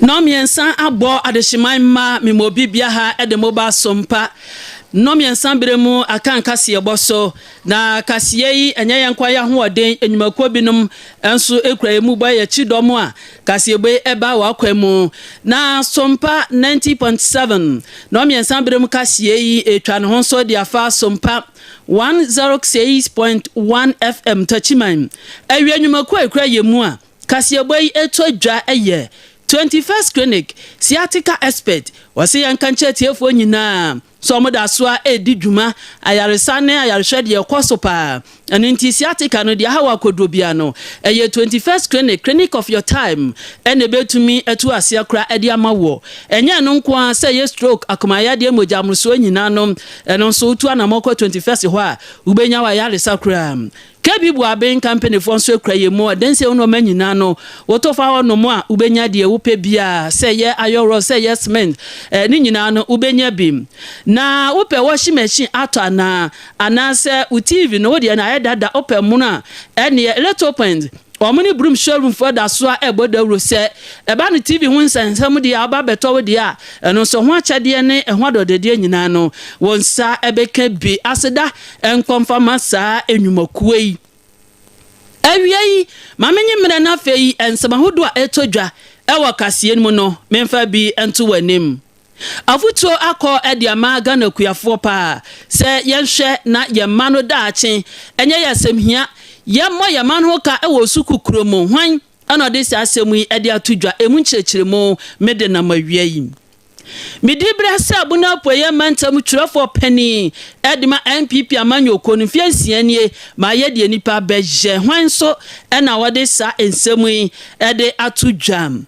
Nnɔnmiɛnsa abɔ adehyeman mma mema obi bia ha de mo ba sompa. Nnɔnmiɛnsa berɛ mu akan kaseɛbɔ so. Na kaseɛ yi ɛnyɛ yɛn nkoa yɛ ahoɔden, nnwumakuo binom nso kura yɛn mu bɔ yɛ kyidɔm a kaseɛbɔ yi ɛba wɔ akwan mu. Na sompa 90.7 nnɔnmiɛnsa berɛ mu kaseɛ yi ɛtwa ne ho nso de afa sompa 106.1 FM Takyiman. Awia nnwumakuo a ɛkura yɛn mu a Kaseɛbɔ yi ɛtɔ dwa yɛ 21st Clinic Sciatica Expert. Wɔse yɛnka nkyerɛ atiefoɔ nyinaa sɛ wɔn da so ara redi dwuma, ayaresa ne ayarehwɛ deɛ ɛkɔ so paa. Ɛno nti sciatica no deɛ ahaw akodoɔ biara no, ɛyɛ 21st Clinic, Clinic of your time, ɛna ɛbɛtumi atu aseɛ koraa de ama woɔ. Ɛnyɛ ɛno nko ara, sɛ ɛyɛ stroke, akomayadeɛ, mogya mmorosoɔ nyinaa no, ɛno nso wotu anamɔ kɔ 21st hɔ a, wobɛnya w'ayaresa koraa. KB Boaben companyfoɔ nso akura yɛn mu adansie wo nnoɔma nyinaa no woto fa hɔ nom a wobɛnya deɛ wopɛ biara sɛ ɛyɛ iron rod sɛ ɛyɛ cement eh, ne nyinaa no wobɛnya bi na wopɛ washing machine atɔ anaa anaasɛ wo TV no wodeɛ no ayɛ dada wopɛ mono a ɛneɛ Electro Point wɔn ne Broom showroom foɔ da so a ɛbɔ dawuro sɛ ɛba no TV ho nsɛnsɛm deɛ a woba bɛtɔ wo deɛ a ɛno nso ho akyɛdeɛ ne ɛho adɔdɔdeɛ nyinaa no wo nsa ɛbɛka bi aseda Nkɔ mfa ma saa nnwumakuo yi. Awiei, ma menye mmerɛ na afei nsɛm ahodoɔ a ɛretɔ dwa wɔ kaseɛ no mu no memfa bi nto w'anim. Afotuo akɔ de ama Ghana akuafoɔ paa sɛ yɛnhwɛ na yɛn mma no daakye nyɛ yɛn asɛm hia. Yɛmmɔ yɛn mma no ho ka wɔ sukuu kuro mu. Hwan na ɔde saa asɛm yi de ato dwa? Ɛmu nkyerɛkyerɛmu mede nam awia yi. Medi berɛ sɛ Abuna Apueeɛ Mantam twerɛfoɔ panin de ma NPP amanyɔkuo no mfeɛ nsia nie, mayɛ deɛ nnipa bɛyɛ. Hwan nso na ɔde saa nsɛm yi de ato dwa?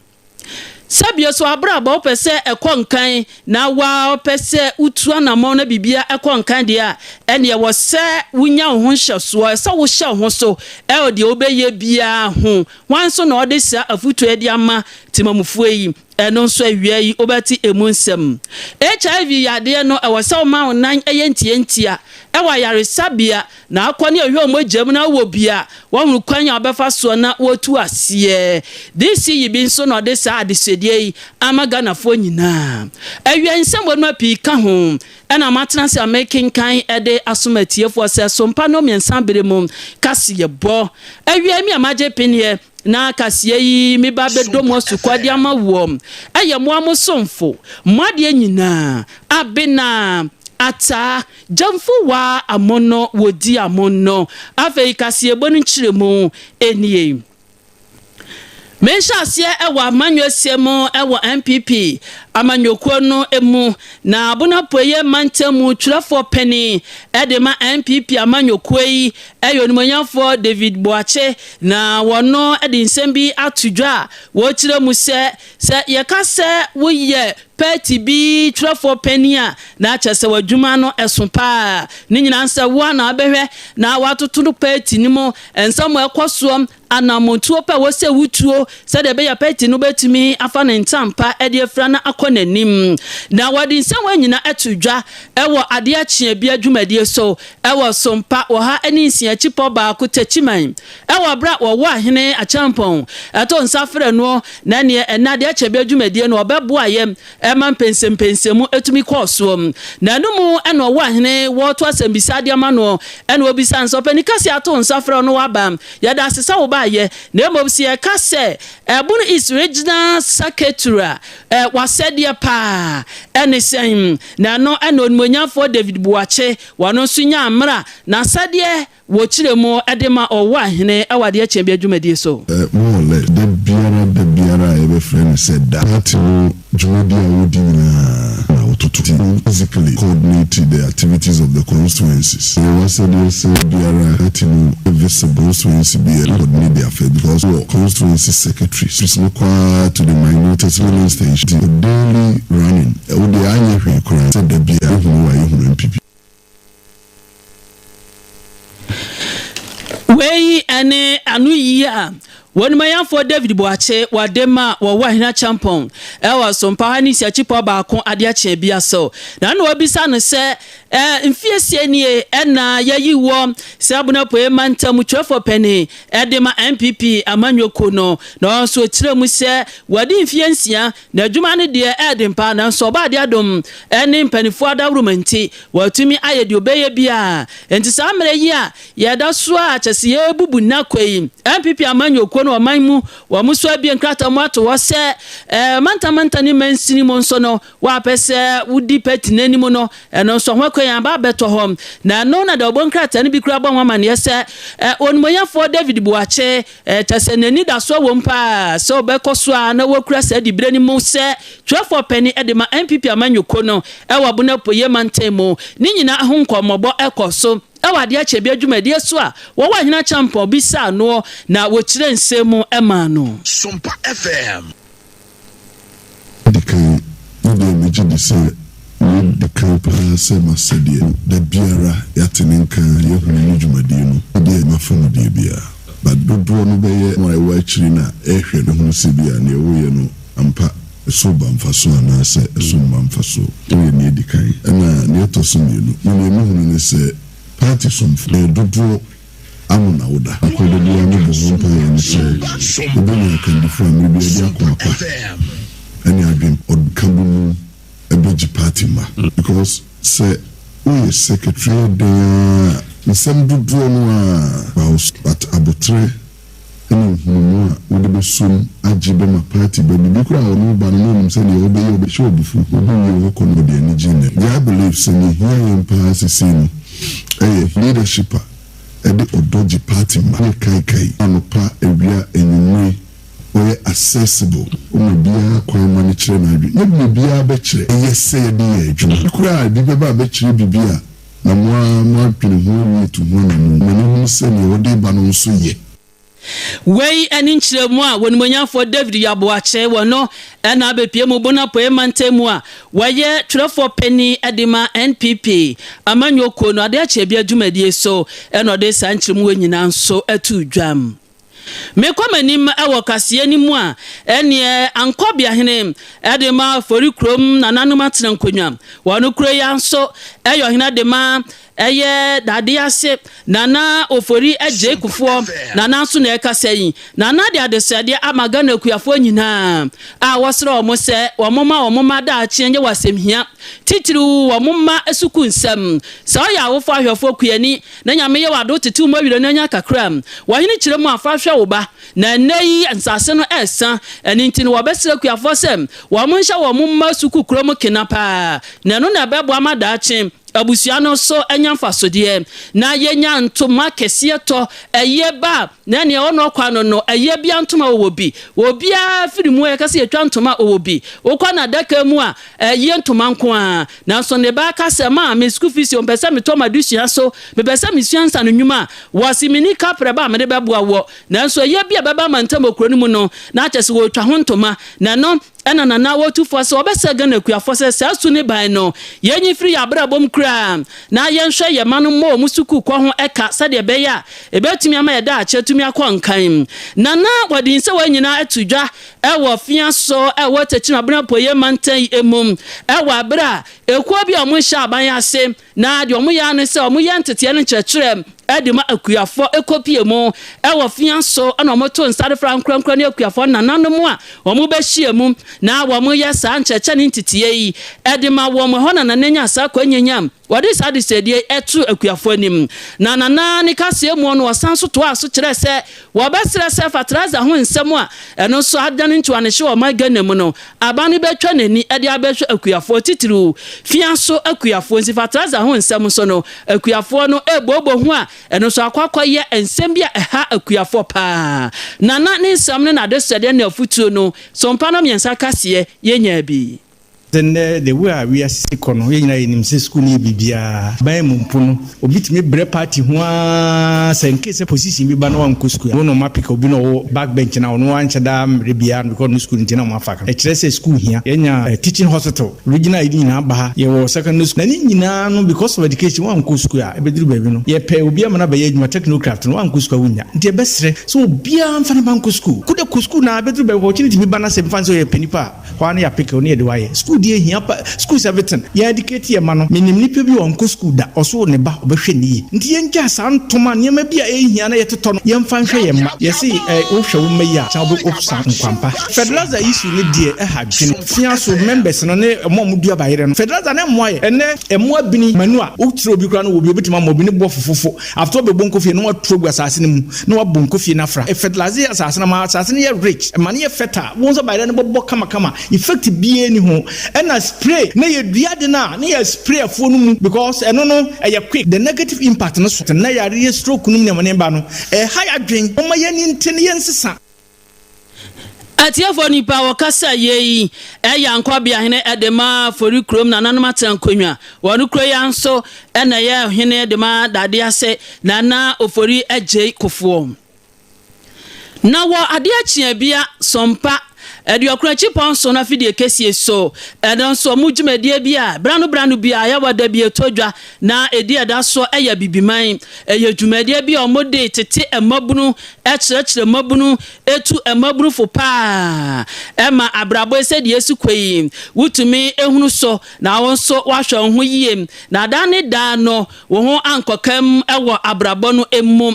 Sɛ bio so abrabɔ wopɛ sɛ ɛkɔ nkan na woa wopɛ sɛ wotu anammɔn na biribiara ɛkɔ nkan deɛ a, ɛnneɛ ɛwɔ sɛ wonya wo ho nhyɛsoɔ, ɛsɛ sɛ wohyɛ wo ho so wɔ deɛ wobɛyɛ biara ho. Hwan nso na ɔde saa afotuo yi de ama temamufoɔ yi? Ɛno nso awia yi wobɛte emu nsɛm. HIV yadeɛ no ɛwɔ sɛ woma wo nan yɛ ntiantia wɔ ayaresabea na akɔ ne ɛhwɛ wo mogya mu na wowɔ bi a woahunu kwan a wobɛfa soɔ na woatu aseɛ. DC yi bi nso na ɔde saa adesuadeɛ yi ama Ghanafoɔ nyinaa. Awia yi nsɛm wɔnom pii ka ho ɛna matena ase a mekenkan de asom atiefoɔ sɛ Sompa no mmiɛnsa bere mu kaseɛbɔ. Awia yi me a magye peneɛ Na kaseɛ yi me ba bɛdɔ mu asukɔ de ama woɔ. Ɛyɛ moa mo somfo, mo adeɛ nyinaa, Abena, Ataa, Gyamfo waa amono, wɔdi amono. Afei kaseɛbɔ no nkyerɛmu nie. Mehyɛ aseɛ wɔ amanyɔsɛm mu wɔ NPP amanyɔkuo no mu, na Abono Apueeɛ Mantam mu twerɛfoɔ panin de ma NPP amanyɔkuo yi yɛ Onimuonyamfoɔ David Boakye, na wɔno de nsɛm bi ato dwa a wɔkyerɛ mu sɛ, sɛ yɛka sɛ woyɛ paati bi twerɛfoɔ panin a, na kyerɛ sɛ w'adwuma no ɛso paa. Ne nyinaa sɛ wo ara na wobɛhwɛ na woatoto paati no mu nsɛm a ɛkɔ soɔ Anammɔntuo pa a ɛwɔ sɛ wotuo sɛdeɛ ɛbɛyɛ a pɛti no bɛtumi afa ne ntampa de afira na akɔ n'anim. Na wɔde nsɛm wei nyinaa to dwa wɔ adeɛ akyeɛ bia dwumadie so wɔ Sompa 106 akyipɔ baako Techiman wɔ berɛ a wɔwɔ Ahene Acheampong to nsa frɛ noɔ na neɛ ɛnɛ adeɛ akyeɛ bia dwumadie no ɔbɛboa yɛ ma mpɛnsɛmpɛnsɛmu tumi kɔɔ soɔ. Na ɛno mu na ɔwɔ ahene wɔreto asɛmbisa de ama noɔ, ɛna ɔbisa no sɛ, Ɔpanin kɛseɛ ato nsa frɛ wo na woaba? Yɛda ase sɛ wobaeɛ. Na mmom sɛ yɛka sɛ Bono East Regional Secretary a, w'asɛdeɛ paa ne sɛn? Na ɛno na Onimuonyamfoɔ David Boakye, ɔno nso nyaa mmerɛ a n'asɛdeɛ Wɔkyerɛ mu de ma ɔwɔ ahene wɔ adeɛ kyɛn bia dwumadie so. More or less, da biara da biara a yɛbɛfrɛ no sɛ da. Party no dwumadi a wɔdi nyinaa na wɔtoto ti. Physically coordinate the activities of the constituencies. Ɛyɛ w'asɛdeɛ sɛ biara party no visible constituency biara coordinate the affairs because wɔ constituency secretaries no kɔ ara to the minutest polling station nti daily running wo deɛ anyɛ hwee koraa sɛ da biara yɛhunu wo a yɛhunu NPP. Wei ne anoyi a Wɔnumanyamfoɔ David Boakye wɔ ma wɔwɔ Ahene Acheampong ɛwɔ Sompa ha ne Siakyipɔ baako adeɛ kyea bi aso na na wɔbisa no sɛ mfie sie nie ɛna yɛyi wɔ sɛ Abona Apueeɛ mantam twerɛfoɔ panin ɛde ma NPP amanyɔkuo no, na ɔno nso kyerɛ mu sɛ wɔde mfie 6 na adwuma no deɛ ɛɛden paa, nanso ɔbaa adom ɛne mpanimfoɔ adaworoma nti wɔatumi ayɛ deɛ ɔbɛyɛ biara. Nti saa mmerɛ yi a yɛda so a kyɛ sɛ yɛbubu nnakɔ yi, NPP amanyɔkuo no ɔman mu wɔn nso abie nkrataa mu ato hɔ sɛ mantamanta ne mansini mu nso no wɔapɛ sɛ wodi pɛti n'anim no, ɛno nso ho akwan aba abɛtɔ hɔ. Na ɛno na deɛ ɔbɔ nkrataa no bi kura bɔ ho amanneɛ sɛ onimonyɛfoɔ David Boakye kyɛ sɛ n'ani da so wɔ mu paa sɛ ɔbɛkɔ so a na wɔkura saa diberɛ no mu sɛ twerɛfoɔ panin de ma NPP amanyɔkuo no ɛwɔ Abona Apueeɛ mantam mu. Ne nyinaa ho nkɔmmɔbɔ ɛkɔ so ɛwɔ adeɛ akyɛ bi adwumadie so a wɔwɔ Ahene Acheampong bisa noɔ na wɔkyerɛ nsɛm mu ɛmaa no. Sompa FM. Di kan, ne deɛ megye di sɛ di kan paa sɛ masɛdeɛ da biara yɛate ne nka, yɛhunu ne dwumadie no deɛ mafa mu deɛ biara, but dodoɔ no bɛyɛ mo a ɛwɔ akyiri no a ɛhwɛ no hunu sɛ bi a neɛ woyɛ no ampa ɛso ba mfa so anaasɛ ɛso mma mfa so. Woyɛ neɛ di kan. Ɛna neɛ ɛtɔ so mmienu me neɛ mehunu ne sɛ party somfo ɛyɛ dodoɔ ano na woda akɔda biara mebɔ ho mpaeɛ ne sɛ wobɛnya akandifo a mmerɛ bi ade akoma pa ɛne adwen ɔka bi mu ɛbɛgye party ma, because sɛ woyɛ secretary den a, nsɛm dodoɔ no a, but abotrɛ ɛne nhunumu a wode bɛsom agye bɛma party ba biribi koraa a ɔno ba no na ɔnim sɛ deɛ wobɛyɛ wobɛhyɛ ɔbufu wobɛwie hɔ kɔ no ɔde anigye nnɛ deɛ. I believe sɛ ne hia yɛn paa sesei no ɛyɛ leadership a ɛde ɔdɔ gye party ma ne kaikai anɔpa, awia, anwummere, ɔyɛ accessible, ɔma biara kwan ma no kyerɛ n'adwene. Nyɛ biribi biara bɛkyerɛ ɛyɛ sɛ yɛde yɛ adwuma koraa. Bi bɛba a bɛkyerɛ biribi a na mo a mo adwene ho awie tu ho anammɔn ma ne hunu sɛ nea wɔde ba no nso yɛ. Wei ne nkyerɛmu a wɔnimonyamfoɔ David Yaboakye wɔ no ɛna abɛpie mu Bono Apueeɛ mantam mu a wɔyɛ twerɛfoɔ panin de ma NPP amanyɔkuo no. Adeɛ akyɛ bi adwumadie so ɛna ɔde saa nkyerɛmu wɔ nyinaa nso atu dwam. Mekɔ m'anim wɔ kaseɛ no mu a, ɛneɛ Ankɔbeahene ɛde ma Afori kurom nananom atena nkonnwa wɔn kuro yi nso ɛyɛ ɔhene de ma ɛyɛ dade ase Nana Ofori Agye Kufoɔ. Nana nso na ɛkasa yi. Nana de adesrɛdeɛ ama Ghana akuafoɔ nyinaa a wɔsrɛ wɔn sɛ wɔn ma wɔn mma daakye nyɛ wɔ asɛmhia titiriw wɔn mma sukuu nsɛm. Sɛ ɔyɛ awofo ahwɛfoɔ kuani na Nyame yɛ wado tete mu awira no anya kakra, wɔhene kyerɛ mu afa hwɛ wo ba. Na ɛnnɛ yi nsase no ɛsa, ɛno nti no wɔbɛsrɛ akuafoɔ sɛ wɔn nhyɛ wɔn mma sukuu kuro mu kena paa, na ɛno na ɛbɛboa ma daakye abusua no so anya mfasodeɛ na yɛnya ntoma kɛseɛ tɔ ɛyɛ ba. Na nea ɔno ɔkwa no ɛyɛ bia ntoma wɔwɔ bi, obiara firi mu yɛka sɛ yɛtwa ntoma ɔwɔ bi. Wokɔ n'adaka mu a, ɛyɛ ntoma nko a. Nanso ne ba ka sɛ, "Maa me school fees, mpɛ sɛ metɔ m'adesua so, mepɛ sɛ mesua nsa no nnwuma" a, wɔse menni kaprɛ ba a mede bɛboa wɔ. Nanso ɛyɛ bi a bɛba ma ntam wɔ kuro no mu no na akyɛ sɛ wɔretwa ho ntoma. Na ɛno ɛna nana wɔtufoɔ sɛ wɔbɛsɛ Ghana akuafoɔ sɛ saa su ne ban no yɛnyi firi yɛ abrabɔ mu koraa na yɛnhwɛ yɛ ma no mmɔ wɔn sukuu kɔ ho ɛka sɛdeɛ ɛbɛyɛ a ɛbɛtumi ama yɛda akyɛ tumi akɔ nkan. Nana wɔde nsɛ wɔn nyinaa ato dwa ɛwɔ fia so ɛwɔ Tɛkyim Abena Apueeɛ mantam yi mu ɛwɔ abere a ekuo bi a wɔn hyɛ aban ase na deɛ wɔn yɛ ano sɛ wɔn yɛ nteteɛ no nkyerɛkyerɛ ɛde ma akuafoɔ ekopie mu ɛwɔ fia so, ɛna wɔn to nsa de fra nkorankora ne akuafoɔ nananom a wɔn bɛhyia mu na wɔn yɛ saa nkyerɛkyerɛ ne nteteɛ yi ɛde ma wɔn. Ɛhɔ na nana nya saa akɔnyanya wɔde saa adesɛdeɛ ɛto akuafoɔ anim. Na nana ne kaseɛ mu no, ɔsan so toa so kyerɛ sɛ wɔbɛsrɛ sɛ fertilizer ho nsɛm a ɛno nso adane ntoanehye wɔ ɔman Ghana mu no, aba no bɛtwa n'ani ɛde abɛhwɛ akuafoɔ, titiriw fia so akuafoɔ. Nsi fertilizer ho nsɛm nso no, akuafoɔ no ɛboobɔ ho a ɛno nso akɔ akɔyɛ nsɛm bi a ɛha akuafoɔ paa. Nana ne nsɛm no n'adesrɛdeɛ ne afotuo no sompa no mmiɛnsa kaseɛ yɛnya bi. Sɛ nnɛ the way a wiase si kɔ no, yɛn nyinaa yɛnim sɛ sukuu no yɛ biribiara. Ban mu mpo no, obi tumi brɛ party ho ara sɛ in case sɛ position bi ba na wankɔ sukuu a, wɔn na wɔapeke obi na ɔwɔ back bench na ɔno anhyɛ da ammrɛ biara no because ɔno sukuu no nti na wɔafa no. Ɛkyerɛ sɛ sukuu hia. Yɛanya teaching hospital, regional ayi nyinaa ba ha, yɛwɔ secondary school. Na ne nyinaa no because of education, woankɔ sukuu a, ɛbɛduru baabi no, yɛpɛ obi ama no abɛyɛ adwuma, technocraft no, woankɔ sukuu a wonnya. Nti yɛbɛsrɛ sɛ obiara mfa ne ba nkɔ sukuu. Kude kɔ sukuu na ɛbɛduru baabi hɔ, ɔkyena tumi ba na sɛ mfa no sɛ ɔyɛ pɛ nipa a, Hɔ ara na yɛapeke wo na yɛde wo ayɛ. Sukuu deɛ hia pa, sukuu is everything. Yɛn educate yɛn mma no. Menim nipa bi a ɔnkɔ sukuu da, ɔso ne ba ɔbɛhwɛ no yie. Nti yɛngyaa saa ntoma, nneɛma bi a ɛnhia na yɛtotɔ no, yɛmfa nhwɛ yɛn mma. Yɛse eh, wohwɛ wo mma yie a, kyena wobɛ wosa nkwampa. Fertilizer issue no deɛ ɛha dwene. Fia so members no ne ɔmo a ɔmo dua bayerɛ no, fertilizer no mmoa yɛ. Ɛnnɛ mmoa bini, manure, wokyerɛ obi koraa no wɔ bi a obetumi ama obi ne bo afofofo. After ɔbɛbɔ nkofie no na watu agu asase no mu na wabɔ nkofie no afra. Ɛfertilize asase no ma asase no yɛ rich, ɛma no yɛ fertile. Wohu sɛ bayerɛ no bɛbɔ kamakama, effect biara nni ho. Ɛna spray na yɛdua ade no a na yɛ spray afuo no mu because ɛno no ɛyɛ quick. The negative impact no so. Nnɛ yareɛ, stroke nom ne amane ba no, ɛha yɛadwen. Momma yɛn ani nte na yɛnsesa. Atiefoɔ nipa a wɔkasa yei yɛ Ankɔbeahene de ma Fori kurom nananom atena nkonnwa. Wɔn kuro yi ara nso na ɛyɛ hene de ma Dadease Nana Ofori Agyei Kofoɔ. Na wɔ adeɛ kyeabia Sompa Aduokron Akyipɔn so no afidie kɛsie so ɛno nso wɔn dwumadie bi a berano berano biara yɛwɔ da bi ɛtɔ dwa na ɛdi ɛda soɔ ɛyɛ Abibiman. Ɛyɛ dwumadie bi a wɔde tete mmabunu kyerɛkyerɛ mmabunu, tu mmabunu fo paa ma abrabɔ yi sɛdeɛ ɛsi kɔ yi, wotumi hunu so na wo nso woahwɛ wo ho yie na daa ne daa no wo ho ankɔka mu wɔ abrabɔ no mu.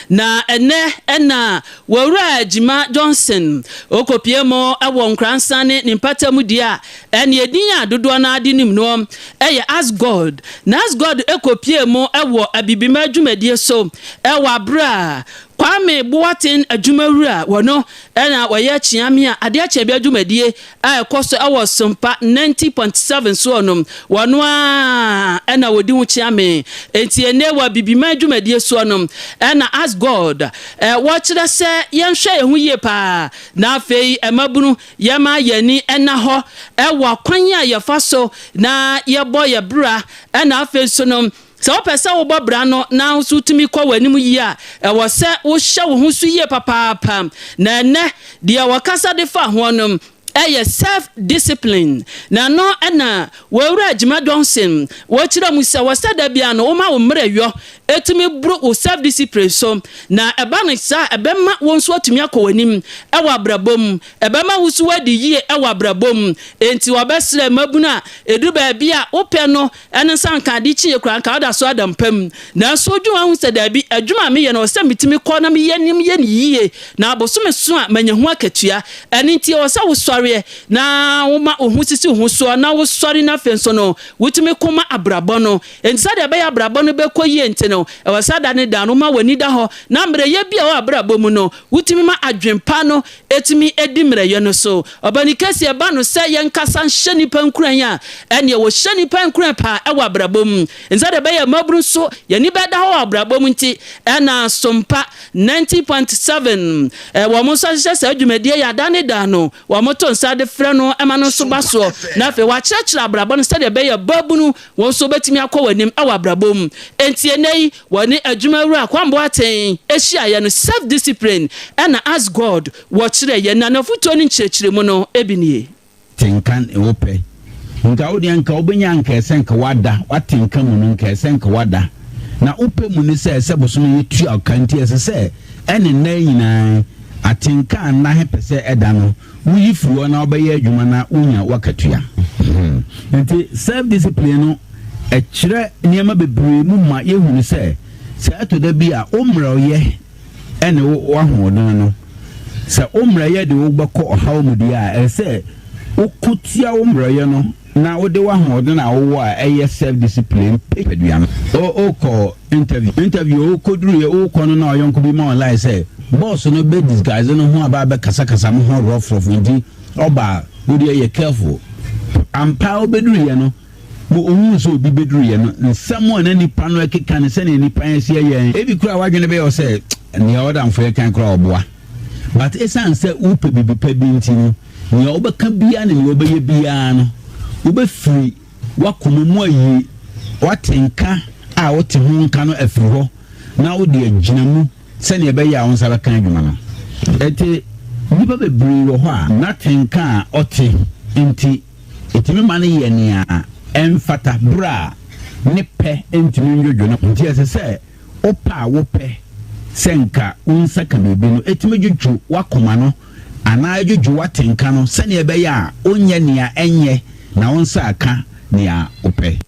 Na ɛnnɛ na Wɔwura Gyima Johnson ɔkɔpie mu wɔ Nkoransa ne ne mpata mu deɛ a ɛne edin a dodoɔ no ara de nim noɔ yɛ Asgod. Na Asgod kɔpie mu wɔ Abibima dwumadie so wɔ aberɛ a Kwame Boateng adwumawura wɔ no na ɔyɛ Kyeame a adeɛ kyɛ bia dwumadie a ɛkɔ so wɔ Sompa 90.7 soɔ no, wɔno ara na wɔdi ho kyeame. Enti ɛnnɛ wɔ Abibiman dwumadie soɔ no na As God wɔkyerɛ sɛ yɛnhwɛ yɛn ho yie paa na afei mmabunu yɛma yɛn ani nna hɔ wɔ kwan a yɛfa so na yɛbɔ yɛn bra na afei nso no Sɛ wopɛ sɛ wobɔ bra no na wo nso wotumi kɔ w'anim yie a, ɛwɔ sɛ wohyɛ wo ho so yie papaapa. Na ɛnnɛ, deɛ wɔkasa de fa ho no yɛ self discipline. Na ɛno na W'awura Gyima Johnson wɔkyerɛ mu sɛ wɔ sɛ da biara no woma wo mmerɛyɔ tumi boro wo self discipline so. Na ɛba no saa a, ɛbɛma wo nso atumi akɔ w'anim wɔ abrabɔ mu. Ɛbɛma wo nso woadi yie wɔ abrabɔ mu. Enti wɔbɛsrɛ mmabunu a ɛduru baabi a wopɛ no Ɛno nso anka ade kyeeɛ koraa anka woda so ada mpa mu. Nanso wodwen ho a wohu sɛ daabi, adwuma a meyɛ no ɛwɔ sɛ metumi kɔ na meyɛ no yɛ no yie na bosome so a manya ho akatua. Ɛno nti ɛwɔ sɛ wosɔreɛ na woma wo ho sisi wo ho soɔ na wosɔre na afei nso no wotumi ko ma abrabɔ no. Enti sɛdeɛ ɛbɛyɛ abrabɔ no bɛkɔ yie nti no ɛwɔ sɛ da ne da no woma w'ani da hɔ na mmerɛyɛ bi a ɛwɔ abrabɔ mu no wotumi ma adwene pa no tumi di mmerɛyɛ no so. Ɔbani kɛseɛ ɛba no sɛ yɛnkasa nhyɛ nnipa nkuran a, ɛnneɛ wɔhyɛ nnipa nkuran paa wɔ abrabɔ mu. Sɛdeɛ ɛbɛyɛ a mmabunu nso yɛn ani bɛda hɔ wɔ abrabɔ mu nti, ɛna Sompa 90.7 wɔn nso ahyehyɛ saa dwumadie yi a da ne da no wɔto nsa de frɛ no ma no nso ba soɔ na afei wɔakyerɛkyerɛ abrabɔ no sɛdeɛ ɛbɛyɛ a babunu wɔn nso wɔbɛtumi akɔ wɔn anim wɔ abrabɔ mu. Enti ɛnnɛ yi Wɔne adwumawura Kwame Boateng hyiaeɛ no, self discipline na ask God wɔ kyerɛɛ yɛn, na n'afotuo ne nkyerɛkyerɛmu no bi nie. Te nka ne wo pɛ. Nka wo deɛ nka wobɛnya nka ɛsɛ nka woada, woate nka mu no nka ɛsɛ nka woada. Na wo pɛ mu ne sɛ ɛsɛ bosome yɛ tua wo ka nti ɛsɛ sɛ ɛne nna yi nyinaa atenka a nna he pɛ sɛ ɛda no woyi firi hɔ na wobɛyɛ adwuma na wonya w'akatua. Nti self discipline no ɛkyerɛ nneɛma bebree mu ma yɛhunu sɛ sɛ ɛtɔ da bi a wo mmerɛwyɛ ɛne wo w'ahoɔden no, sɛ wo mmerɛyɛ de wo bɛkɔ ɔhaw mu deɛ a, ɛsɛ sɛ woko tia wo mmerɛwyɛ no na wode w'ahoɔden a wowɔ a ɛyɛ self discipline padua no. Wokɔ interview interview wokoduruiɛ wokɔ no na ɔyɔnko bi ma wo line sɛ boss no bɛ disguise no ho aba abɛkasakasa mo ho rough rough nti ɔba a wodeɛ yɛ careful. Ampa wobɛduruiɛ no mo ohuu sɛ obi bɛduruiɛ no nsɛm a na nipa no ɛkeka no sɛnea nipa asi ɛyɛ ebi koraa w'adwene bɛyɛ wo sɛ nea ɔdamfo yɛ kan koraa ɔboa but ɛsiane sɛ wopɛ biribi pa bi nti no Nea wobɛka biara ne nea wobɛyɛ biara no, wobɛfiri w'akoma mu ayi w'atenka a wote ho nka no afiri hɔ na wode agyina mu sɛnea ɛbɛyɛ a wo nsa bɛka adwuma no. Enti nnipa bebree wɔ hɔ a, n'atenka a ɔte nti, etumi ma no yɛ nea ɛmfata bere a ne pɛ ntumi nnwudwo no. Enti ɛsɛ sɛ wopɛ a wopɛ sɛ nka wo nsa ka biribi no tumi dwudwo w'akoma no anaa edwudwo w'atenka no sɛnea ɛbɛyɛ a wonyɛ nea ɛnyɛ na wo nsa aka nea wopɛ.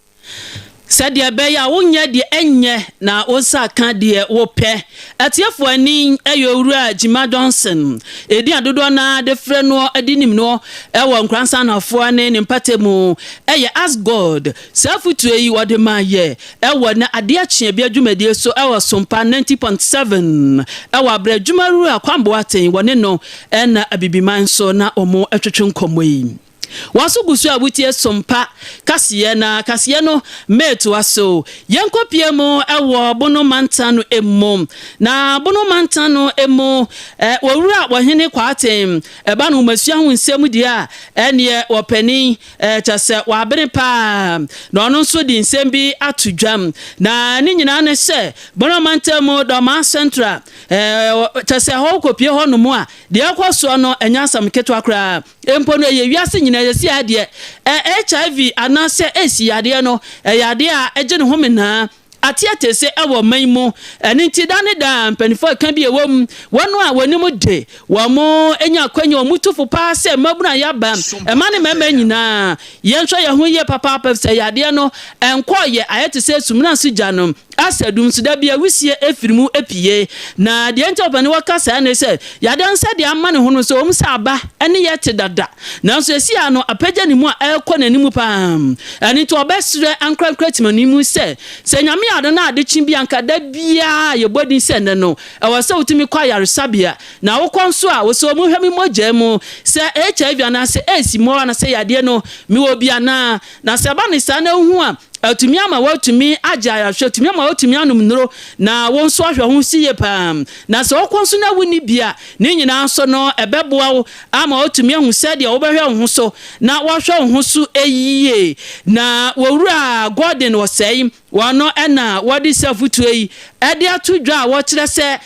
Sɛdeɛ ɛbɛyɛ a wonyɛ deɛ ɛnyɛ na wo nsa aka deɛ wopɛ. Atiefoɔ ani yɛ Owura Gyimah Johnson, edin a dodoɔ no ara de frɛ noɔ de nim noɔ wɔ Nkoransa Anafoɔ ne ne mpatamu yɛ Ask God. Saa afotuo yi wɔde ma yɛ wɔ nnɛ adeɛ kyeɛ bia dwumadie so wɔ Sompa 90.7 wɔ aberɛ adwumawura Kwame Boateng wɔne no na Abibiman so na wɔn twetwe nkɔmmɔ yi. W'aso gu so a wotie Sompa kaseɛ na kaseɛ no metoa so. Yɛnkɔ pie mu wɔ Bono mantan no mu. Na Bono mantan no mu Owura Ɔhene Kwarteng ɛba no nwomasua ho nsɛm deɛ a ɛneɛ ɔpanin Kyerɛ sɛ, wabene paa, na ɔno nso de nsɛm bi ato dwa. Na ne nyinaa ne sɛ, Bono mantam mu Dormaa Central, kyerɛ sɛ hɔ wokɔpie hɔnom a, deɛ ɛkɔ soɔ no, ɛnyɛ asɛm ketewa koraa. Mpo no, ɛyɛ wiase nyinaa seesei ara deɛ, HIV anaasɛ AIDS yadeɛ no, ɛyɛ adeɛ a ɛgye ne ho menaa. Ateɛteɛse wɔ ɔman yi mu. Ɛno nti, da ne da mpanyimfo a ɛka bi a ɛwɔ mu, wɔn a wɔnim de, wɔnya akwanya, wɔtu fo paa sɛ mmabunu a yɛaba, mmaa ne mmarima nyinaa, yɛnhwɛ yɛn ho yie papaapa efisɛ yadeɛ no nkɔeɛ, ayɛ te sɛ sumina so gya no asɛ dum so, da bi a wisie firi mu pue. Na deɛ nti a ɔpanin wɔ ka saa ne sɛ, yadeɛ no sɛdeɛ ama ne ho no, sɛ ɛwom sɛ aba ne yɛ te dada, Nanso seesei ara no, apagya ne mu a ɛrekɔ n'anim paa. Ɛno nti ɔbɛsrɛ ankorankoro atimani mu sɛ, sɛ Nyame yɛ adom na ade kye bi a, anka da biara a yɛbɔ din sɛ nnɛ no, ɛwɔ sɛ wotumi kɔ ayaresabea. Na wokɔ nso a, wosɛ wɔn hwɛ me mogya mu sɛ HIV anaasɛ AIDS mmoawa anaasɛ yadeɛ no, mewɔ bi anaa. Na sɛ ɛba no saa na wohu a, atumi ama woatumi agye ayarehwɛ, atumi ama woatumi anom nnuro, na wo nso ahwɛ wo ho so yie paa. Na sɛ wokɔ nso na wonni bi a, ne nyinaa nso no, ɛbɛboa wo ama woatumi ahu sɛdeɛ wobɛhwɛ wo ho so na woahwɛ wo ho so yie. Na Owura Gordon Osei, ɔno na wɔde saa afotuo yi de ato dwa a wɔkyerɛ sɛ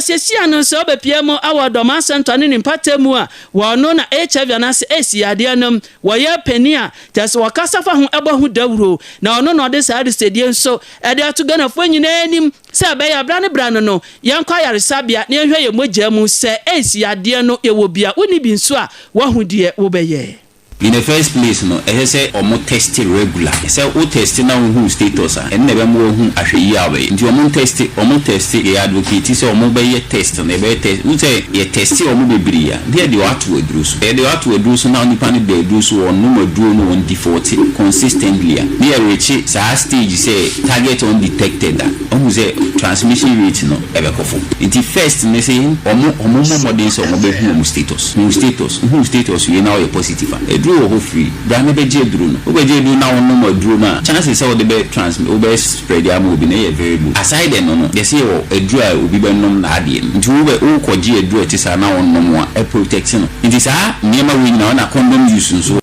seesei no sɛ wobɛpue mu wɔ Dɔmaa Central ne ne mpatamu a, wɔno na HIV anaasɛ AIDS yadeɛ no wɔyɛ panin a kyerɛ sɛ wɔkasa fa ho bɔ ho dawuro, na ɔno na ɔde saa adesɛdie nso de ato Ghanafoɔ nyinaa anim sɛ ɛbɛyɛ a berɛ ne berɛ ano no Yɛnkɔ ayaresabea na yɛnhwɛ yɛn mogya mu sɛ AIDS yadeɛ no yɛwɔ bi a, wonni bi nso a, woahu deɛ wobɛyɛ. In the first place no, ɛsɛ sɛ ɔmo test regular. Sɛ wo test na wo hu wo status a, ɛno na ɛbɛma wahu ahwɛyie a wobɛyɛ. Nti ɔmo ntɛste, ɔmo tɛste, yɛ advocate sɛ ɔmo bɛyɛ test no, yɛbɛyɛ test, wohu sɛ yɛ tɛste ɔmo bebree a, ne yɛde ato aduro so. Yɛde ato aduro so na nipa no da aduro so, ɔnom aduro no, ɔn default consistently a, ne yɛ reache saa stage sɛ target undetected a, Wahu sɛ transmission rate no ɛbɛkɔ fam. Nti first ne se ɔmo ɔmo mmɔ mmɔden sɛ ɔmo bɛhu ɔmo status. Hu wo status. Wohu wo status wie na woyɛ positive a, aduro wɔ hɔ free. Bra na bɛgye aduro no. Wobɛgye aduro na wonom aduro no a, chances sɛ wode bɛ transmit, wobɛ spread ama obi no yɛ very low. Aside ɛno no, yɛse yɛwɔ aduro a obi bɛnom n'adeɛ no. Nti wobɛ wokɔgye aduro a ɛte saa na wonom a, ɛprotect no. Nti saa nneɛma wei nyinaa, ɛna condom use nso.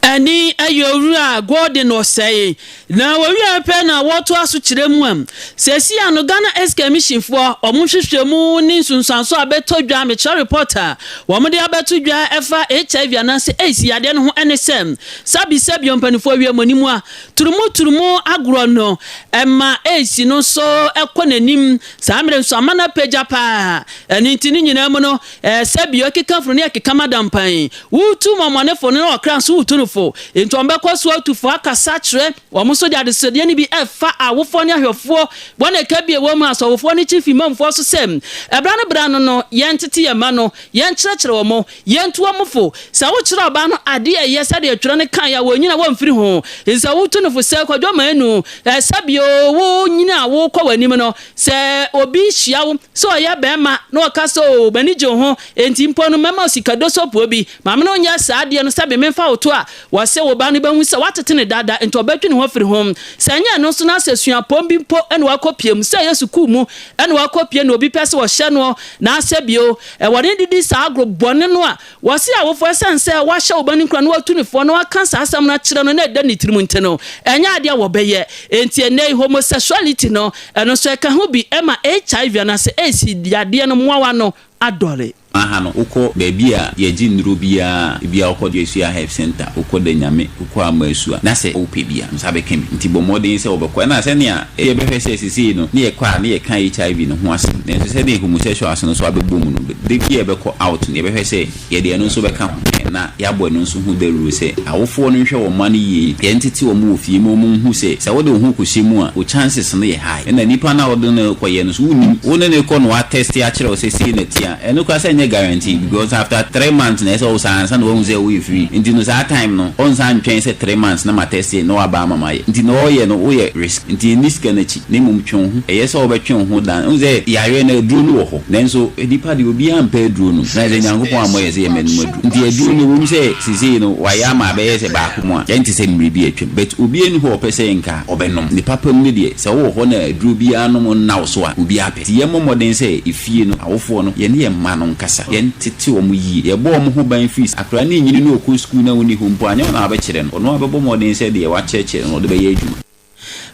Ɛne ɛyɛ Owura Gordon Osei. Na wɔwieɛ pɛ na wɔtoa so kyerɛ mu a, seesei ano Ghana AIDS Commission foɔ wɔn nhwehwɛmu ne nsunsuansoɔ a abɛtɔ dwa, mekyerɛ report a wɔde abɛto dwa ɛfa HIV anaasɛ AIDS yadeɛ no ho ɛne sɛ, sɛbisɛbi mpaninfoɔ awie mo anim a, turumu turumu agorɔ no ɛma AIDS no nso ɛkɔ n'anim, saa mmerɛ nso ama no apagya paa, ɛno nti ne nyinaa mu no sɛbi ɔkeka funu ne ɛkeka madampan. Wotu mɔmɔnefo no na ɔkra nso wotu no fo. Enti wɔbɛkɔ so atu fo akasa akyerɛ wɔn nso de adesrɛdeɛ no bi ɛfa awofoɔ ne ahwɛfoɔ, wɔn a ɛka bi wɔ mu, asɔfofoɔ ne chief imamfoɔ so sɛ, ɛberɛ ano berɛ ano no, yɛntete yɛn mma no, yɛnkyerɛkyerɛ wɔn, yɛntu wɔn fo. Sɛ wokyerɛ ɔbaa no adeɛ a ɛyɛ sɛdeɛ twerɛ no kaeɛ a, wɔnnyina wɔmfiri ho. Enti sɛ wotu no fo sɛ, Kwadwo Manu, sɛ bio wonyini a wokɔ w'anim no, Sɛ obi hyia wo sɛ ɔyɛ barima na ɔka sɛ, Oo, m'ani gye wo ho, enti mpo no mɛma wo sika dosopuo bi. Ma me ne wo nyɛ saa adeɛ no sɛbe memfa wo to a, Wɔse wo ba no bɛhu sɛ woatete no dada nti ɔbɛtwe ne ho afiri ho. Sɛ ɛnyɛ ɛno nso na sɛ suapɔn bi mpo na wakɔpue mu, sɛ ɛyɛ sukuu mu na wakɔpue na obi pɛ sɛ ɔhyɛ noɔ na asɛ bio wɔ ne de di saa agorɔ bɔne no a, wɔse awofoɔ ɛsiane sɛ woahyɛ wo ba no nkuran na woatu no foɔ na woaka saa asɛm no akyerɛ no na ɛda ne tirim nti no, ɛnyɛ adeɛ a wɔbɛyɛ. Enti ɛnnɛ yi homosexuality no, ɛno nso ɛka ho bi ma HIV anaasɛ AIDS yadeɛ no mmoawa no adɔre. Aha no, wokɔ baabi a yɛgye nnuro biara, ebia wokɔ Duasua Herbs Centre, wokɔ Danyame, wokɔ Amaasua, na sɛ wopɛ bi a, wo nsa bɛka bi. Nti bɔ mmɔden sɛ wobɛkɔ. Ɛna sɛnea yɛbɛhwɛ sɛ sesei no, ne yɛkɔ a ne yɛka HIV no ho asɛm, nanso sɛdeɛ homosexuals no nso abɛbɔ mu no, da bi a yɛbɛkɔ out no, yɛbɛhwɛ sɛ yɛde ɛno nso bɛka ho, na yɛabɔ ɛno nso ho dawuro sɛ awofoɔ no nhwɛ wɔn mma no yie, yɛntete wɔn wɔ fie ma wɔnhu sɛ, sɛ wode wo ho kɔhyɛ mu a, wo chances no yɛ high. Ɛna nipa no a wode no rekɔyɛ no nso, wonnim. Wo ne no rekɔ na watɛste akyerɛ wo sɛ sei na ɛteɛ a, ɛno koraa sɛ ɛnyɛ guarantee because after 3 months na ɛsɛ sɛ wosan ansa na wahu sɛ woyɛ free. Nti no saa time no, ɔnsan ntwɛn sɛ 3 months na matɛste na waba ama mayɛ. Nti na ɔreyɛ no, woyɛ risk. Nti nni sika no akyi, na mmom twe wo ho. Ɛyɛ sɛ wobɛtwe wo ho than, wohu sɛ yareɛ no aduro no wɔ hɔ, nanso nnipa deɛ obiara mpɛ aduro nom. Na sɛ Nyankopɔn ammɔ yɛn sɛ yɛmmɛnom aduro. Nti aduro no ɛwom sɛ seesei no wayɛ ama abɛyɛ sɛ baako mu a, ɛnte sɛ mmerɛ bi a atwam. But obiara nni hɔ a ɔpɛ sɛ nka ɔbɛnom. Ne papa mu no deɛ, sɛ wowɔ hɔ na aduro biara nom nna wo so a, obiara pɛ. Nti yɛmmɔ mmɔden sɛ efie no, awofoɔ no, yɛne yɛn mma no nkasa. Yɛntete wɔn yie. Yɛbɔ wɔn ho ban firi sɛ akwadaa no renyini na ɔkɔ sukuu na wonni hɔ mpo a, anyɛ wo na wabɛkyerɛ no. Ɔno ara bɛbɔ mmɔden sɛ deɛ woakyerɛkyerɛ no no, ɔde bɛyɛ adwuma.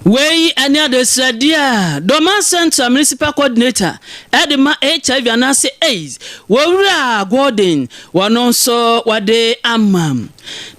Wei ne adesrɛdeɛ a Dormaa Central Municipal Coordinator de ma HIV anaasɛ AIDS, Owura Gordon, wɔno nso wɔde ama.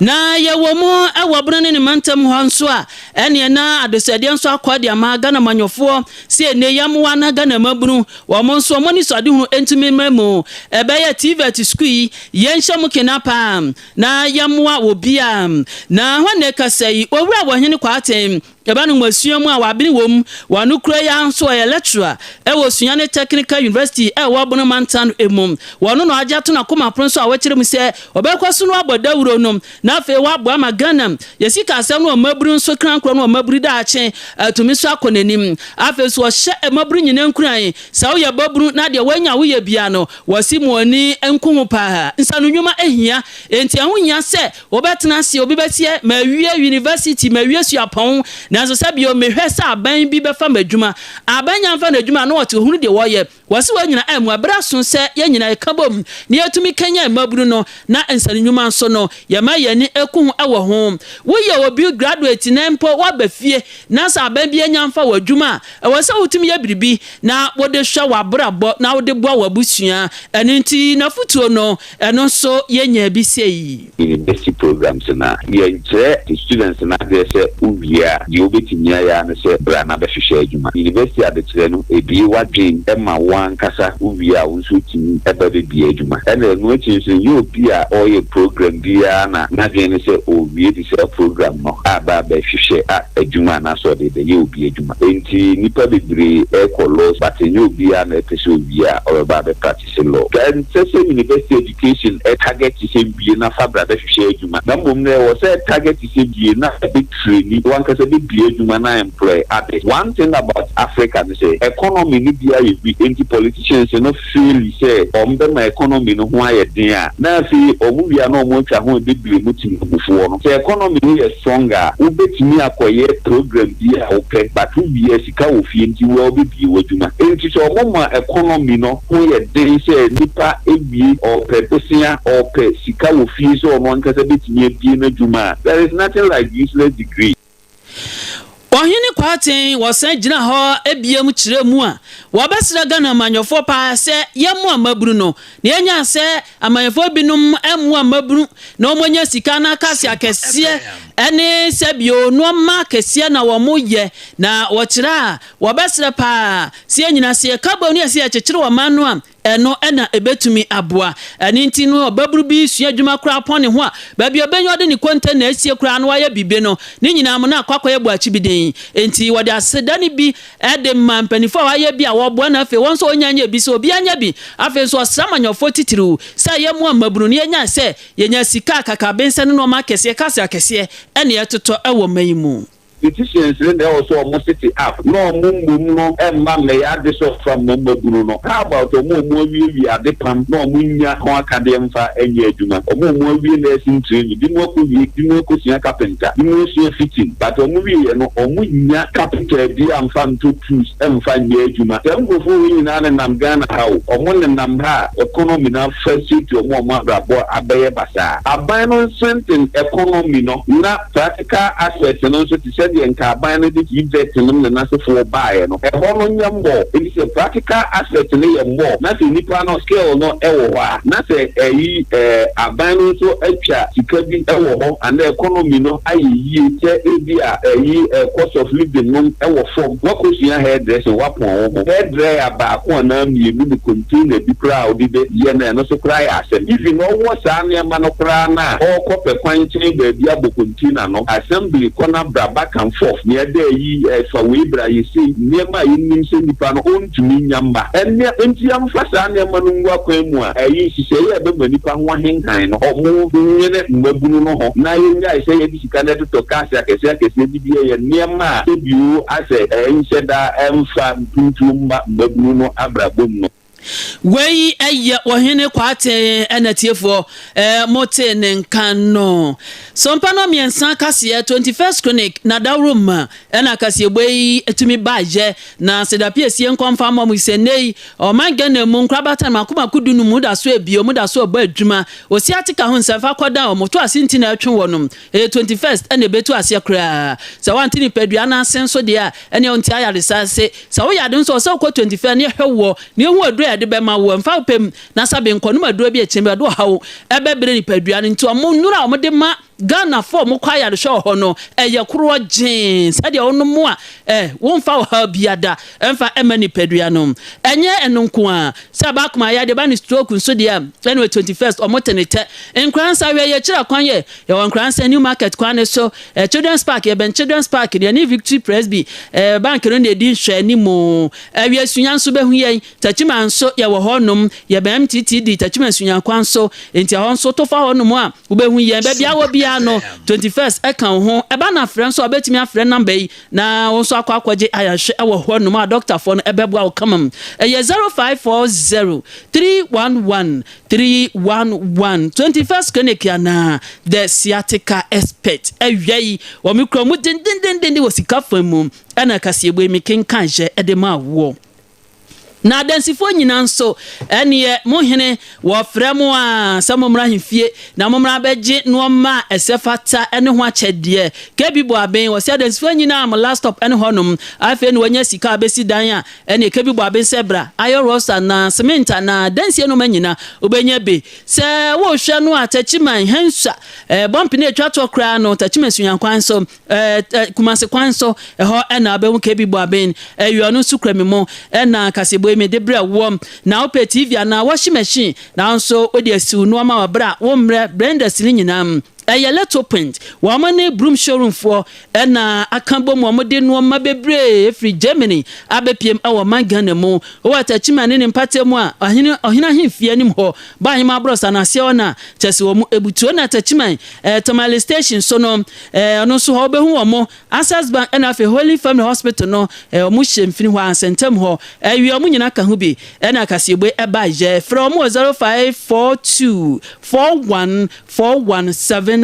Na yɛwɔ mu wɔ Bono ne ne mantam hɔ nso a, ɛneɛ na adesrɛdeɛ nso akɔ de ama Ghana manyɔfoɔ sɛ ɛnɛ yɛmmoa na Ghana mmabunu wɔn nso wɔn anisoadehunu ntumi mma mu. Ɛbɛyɛ TVET sukuu yi yɛnhyɛ mu kena paa na yɛmmoa obiara. Na hɔ na ɛkasa yi, Owura Wɔhene Kwarteng, ɛba no nwomasua mu a wabene wɔ mu, wɔno kura yi ara nso ɔyɛ lecturer wɔ Sunyani Technical University a ɛwɔ Bono Mantam no mu. Wɔno na wagye ato n'akoma pono so a wakyerɛ mu sɛ ɔbɛkɔ so no abɔ dawuro no na afei waboa ma Ghana yɛ sikasɛm no mmabunu nso krankorɔ no mmabunu daakye atumi nso akɔ n'anim. Afei nso ɔhyɛ mmabunu nyinaa nkuran sɛ woyɛ babunu na deɛ woanya woyɛ bia no wɔsi mo ani nku ho paa. Nsano nnwuma hia, enti ɛho hia sɛ wobɛtena ase. Obi bɛseɛ, mawie university, mawie suapɔn, nanso sɛ bio mehwɛ sɛ aban bi bɛfa m'adwuma. Aban nya mfa n'adwuma a na ɔte ohunu deɛ wɔyɛ. Wɔse wɔn nyinaa ammu. Bere aso sɛ yɛn nyinaa yɛka bom na yɛtumi kanyan mmabunu no na nsano nnwuma nso no yɛma yɛn ani ku ho wɔ ho. Woyɛ obi graduate na mpo woaba fie na sɛ aban bi anya mfa w'adwuma a, ɛwɔ sɛ wotumi yɛ biribi na wode hwɛ w'abrabɔ na wode boa w'abusua. Ɛno nti n'afotuo no, ɛno nso yɛnyaa bi sei. University programs no a, yɛnkyerɛ students no adeɛ sɛ wowie a, deɛ wobɛtumi ayɛ ara ne sɛ bra na bɛhwehwɛ adwuma. University adekyerɛ no, ɛbue w'adwene ma wo ankasa wowie a wo nso wotumi ba bɛbue adwuma. Ɛna ɛno akyi nso, ɛnyɛ obi a ɔreyɛ program biara na n'adwene ne sɛ ɔrewie de saa program no aba abɛhwehwɛ adwuma anaasɛ ɔde rebɛyɛ obi adwuma. Enti nnipa bebree rekɔ law but ɛnyɛ obiara na ɛpɛ sɛ owie a ɔbɛba abɛ practice law. Ɛnsɛ sɛ university education target sɛ wie na fa bra bɛhwehwɛ adwuma na mmom no ɛwɔ sɛ target sɛ wie na bɛ traini w'ankasa bɛbue adwuma na employ others. One thing about Africa ne sɛ economy no bi ayɛ weak enti politicians no feel sɛ wɔn bɛma economy no ho ayɛ den a na afei wɔn wie a na wɔn atwa ho ɛbɛbue mu temamufoɔ no. Sɛ economy no yɛ strong a wobɛtumi akɔyɛ program bi a wopɛ but wowie a sika wɔ fie nti woa wobɛbue w'adwuma. Enti sɛ wɔn ma economy no ho yɛ den sɛ nipa wie ɔɔpɛ bosea ɔɔpɛ sika wɔ fie sɛ ɔno ankasa bɛtumi abue n'adwuma a, there is nothing like useless degree. Ɔhene Kwarteng wɔsan gyina hɔ biom kyerɛ mu a wɔbɛsrɛ Ghana amanyɔfoɔ paa sɛ yɛmmoa mmabunu no na yɛnya sɛ amanyɔfoɔ binom mmoa mmabunu na wɔn anya sika na akase akɛseɛ ɛne sɛbio nnoɔma akɛseɛ na wɔn yɛ na wɔkyerɛ a wɔbɛsrɛ paa sɛ yɛn nyinaa sɛ yɛka bom ne yɛsɛ yɛkyekyere ɔman no a ɛno na ɛbɛtumi aboa. Ɛno nti no, ɔbabunu bi sua adwuma koraa pɔn ne ho a, baabi a ɔbɛnya ɔde ne kɔntɛna asie koraa na wayɛ biribi no, ne nyinaa mu no akɔ akɔyɛ boakyibiden. Enti wɔde aseda no bi de ma mpanimfoɔ a wɔayɛ bi a wɔboa na afei wɔn nso wɔnya nyɛ bi sɛ obiara nyɛ bi. Afei nso ɔsrɛ amanyɔfoɔ titiriw sɛ yɛmmoa mmabunu no yɛnyae sɛ yɛnya sika akakabensɛ ne nnoɔma akɛseɛ, cars akɛseɛ na yɛtotɔ wɔ man yi mu. Politicians no na ɛwɔ sɛ ɔmo set up na ɔmo mmom no ɛmma mmɛyɛ ade sɛ ɔfa mmɔ mmabunu no. How about ɔmo a ɔmo awiewie ade pam na ɔmo nnya ho akadeɛ mfa nyɛ adwuma? Ɔmo a ɔmo awie nursing training, bi mo akɔwie, bi mo akɔsua carpenter, bi mo asua fitting, but ɔmo wieɛ no ɔmo nnya capital bi amfa ntɔ tools mfa nyɛ adwuma. Saa nkurɔfoɔ wei nyinaa nenam Ghana ha o, ɔmo nenam ha a economy no afrustrate ɔmo a ɔmo abrabɔ abɛyɛ basaa. Aban no nstrengthen economy no na practical aspect no nso te sɛ deɛ nka aban no de TVET nom ne n'asefoɔ baeɛ no, ɛhɔ no nyɛ more. Enti sɛ practical aspect no yɛ more na sɛ nipa no skill no wɔ hɔ a, na sɛ ɛyi ɛɛ aban no nso atwa sika bi wɔ hɔ anaa economy no ayɛ yie sɛ ebi a ɛyi ɛɛ cost of living no wɔ fam, woakɔsua hair dressing, woapɔn wo ho, hair dryer baako anaa mmienu ne container bi koraa a wode bɛyɛ no, ɛno nso koraa yɛ asɛm. Even ɔwɔ saa nneɛma no koraa no a, ɔrekɔ pɛ kwan nkyɛn baabi abɔ container no, assembly kɔ na bra, back and forth, nea ɛda ayi, fa wei bra, yɛ sei, nneɛma a yɛnim sɛ nipa no ɔntumi nnya mma. Ɛnneɛ enti yɛmfa saa nneɛma no ngu akwan mu a, ɛyi nhyehyɛeɛ a ɛbɛma nipa ho ahenhan no, ɔmo nnwene mmabunu no ho na yɛnnyae sɛ yɛde sika no ɛtotɔ cars akɛseɛ akɛseɛ de bi yɛ nneɛma a sɛbio asɛ ɛnhyɛ da ɛmfa mpuntuo mma mmabunu no abrabɔ mu no. Wei yɛ Ɔhene Kwarteng ɛna atiefoɔ motee ne nka no. Sompa no mmiɛnsa kaseɛ, 21st Chronic, na dawuroma ɛna kaseɛbɔ yi tumi baeɛ. Na seda piesie nkɔmfa mmɔ mo sɛ nnɛ yi ɔman Ghana mu nkorabata mako mako du num da so abie, wɔn da so rebɔ adwuma. Osi ateka ho nsɛm fa kɔdan wɔn to ase nti na ɛtwe wɔnom. Ɛyɛ 21st ɛna ɛbɛtu aseɛ koraa. Sɛ woante nipadua no ase nso deɛ a, ɛneɛ wonte ayaresa ase. Sɛ woyɛ ade nso a, ɔsɛ wokɔ 21st na yɛhwɛ woɔ na yɛhu aduro a yɛde bɛma woɔ. Mfa wo pɛ mu na sabe nkɔnom aduro bi a ɛkyɛn bi a ɛde ɔhaw ɛbɛbrɛ nipadua no. Nti wɔn nnuro a wɔde ma Ghanafoɔ a wɔkɔ ayarehwɛ wɔ hɔ no, ɛyɛ koroɔ gyee. Sɛdeɛ wonom a, eh, womfa ɔhaw biara da mfa mma nipadua no. Ɛnyɛ ɛno nko ara, sɛ ɛba akoma yadeɛ, ɛba ne stroke nso deɛ a, ɛne 21st wɔte ne tɛ. Nkoransa, hwɛ yɛkyerɛ kwan yɛ, yɛwɔ Nkoransa New Market kwan no so, eh, Children's Park, yɛbɛn Children's Park, yɛne Victory Presby eh, bank no na ɛdi nhwɛanimu. Awia Sunya nso bɛhu yɛn. Techiman nso yɛwɔ hɔ nom, yɛbɛn MTTD Techiman Sunya kwan so, enti ɛhɔ nso to fa hɔ nom a, wobɛhu yɛn. Baabi a wɔ biara no, 21st ɛka wo ho. Ɛba no afrɛ nso a, wobɛtumi afrɛ number yi na wo nso akɔ akɔgye ayarehwɛ wɔ hɔ nom a dɔktafoɔ no ɛbɛboa wo kama. Ɛyɛ 0540 311 311. 21st Clinic anaa The Sciatica Expert. Awia yi, wɔn kura mu dendendenden wɔ sika fam mu ɛna kaseɛbue mekenkan hyɛ de maa woɔ. Na adansifoɔ nyinaa nso, ɛnneɛ mo hene, wɔfrɛ mo a sɛ mommra ahemfie, na mommra abɛgye nnoɔma a ɛsɛ fata ne ho akyɛdeɛ. KB Boaben, wɔse adansifoɔ nyinaa mo last stop ne hɔnom. Afei na wɔanya sika a wɔbɛsi dan a, ɛnneɛ KB Boaben sɛ bra, iron rods anaa cement anaa adansie nnoɔma nyinaa, wobɛnya bi. Sɛ worehwɛ no a, Techiman, Henswa, Bɔmpene a ɛtwa toɔ koraa no, Techiman Sunyani so, Ɛɛ Kumasi kwan so, ɛhɔ na wobɛhu KB Boaben. Ɛyɛ ɔno nso kura me mu na kaseɛbɔ yi mede brɛ woɔ. Na wopɛ TV anaa washing machine na wo nso wode asi wo nnoɔma wɔ berɛ a wommrɛ blenders no nyinaa. Ɛyɛ Little Point. Wɔn ne Broom Showroom foɔ na aka bom wɔn de nnoɔma bebree firi Germany abɛpiem wɔ ɔman Ghana mu. Wowɔ Techiman ne ne mpatamu mu a, ɔhene ɔhene ahemfie anim hɔ, Bɔ Ahema Aborɔsa no aseɛ hɔ na kyerɛ sɛ wɔn abutuo na Techiman eh, Tamale Station so no Eh, ɔno nso hɔ wobɛhu wɔn. Access Bank ɛna afei Holy Family Hospital no, eh, wɔn hyɛ mfini hɔ a, nsɛntɛm hɔ. Ɛwia wɔn nyinaa ka ho bi. Ɛna Kaseɛbue ɛba yɛ. Frɛ wɔn wɔ 0542 41 4171.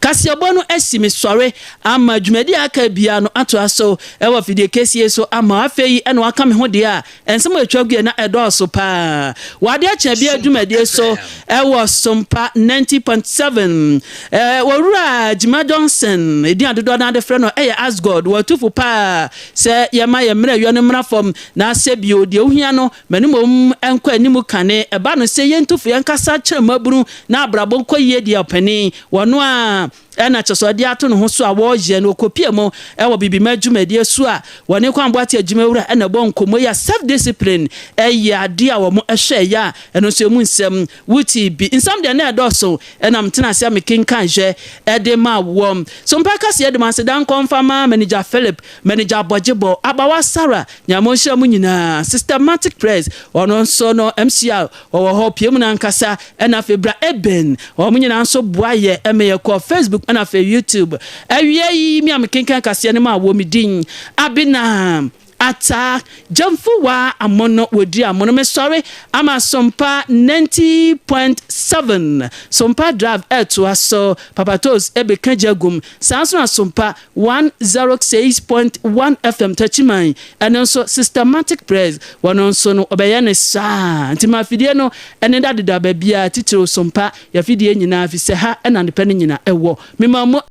Kaseɛbɔ no asi me sɔre ama dwumadi a aka biara no atoa so ɛwɔ fidie kɛsie so ama afei ɛna waka me ho deɛ a Nsɛm a etwa gu yɛ na ɛdɔɔso paa wɔ adeɛ kyɛn biara dwumadie so wɔ Sompa 90.7. Owura Gyima Johnson, edin a dodoɔ no ara de frɛ no yɛ Asgod, wɔ atu fo paa sɛ yɛmma yɛn mmerɛwyɛ no mmra fam na sɛ bio deɛ wohia no ma no mmom nkɔ anim kane. Ɛba no sɛ yɛntu fo yɛnkasa kyerɛ mmabunu na abrabɔ nkɔ yie deɛ ɔpanin, wɔno a Ɛna kyerɛ sɛ ɔde ato ne ho so a wɔreyɛ no ɔkɔpie mu wɔ Bibima dwumadie so a wɔne Kwan Boate adwumawura na ɛbɔ nkɔmmɔ yi a self discipline yɛ adeɛ a wɔn hwɛeɛ a ɛno nso ɛmu nsɛm wotii bi. Nsɛm deɛ na ɛdɔɔso ɛna metena ase a mekenkan hwɛ de ma wɔn. So mpa kaseɛ de mo aseda nkɔ mfa ma Manager Philip, Manager Abɔgyebɔ, Abawa Sarah, Nyame ɔnhyira mo nyinaa, Systematic Press, ɔno nso no MCR ɔwɔ hɔ, pie mu no ankasa, ɛna afei Bra Eben, wɔn nyinaa nso boa yɛ. yɛ ɛmɛ yɛkɔ Facebook ɛna afei YouTube. Awia yi mi a mekenkan kaseɛ no mu a wɔ me din Abena Ata Gyamfuwa Amono wɔdi amono. Mesɔre ama Sompa 90.7 Sompa Drive ɛtoa so. Papatos ɛbɛka gya gum saa nso na Sompa 106.1 FM Takyiman, ɛno nso Systematic Press wɔno nso no ɔbɛyɛ ne saa. Nti ma afidie no ɛne da deda baabi a titiriw Sompa yɛafidie nyinaa fi sɛ ha ɛna nipa no nyinaa ɛwɔ mema mo.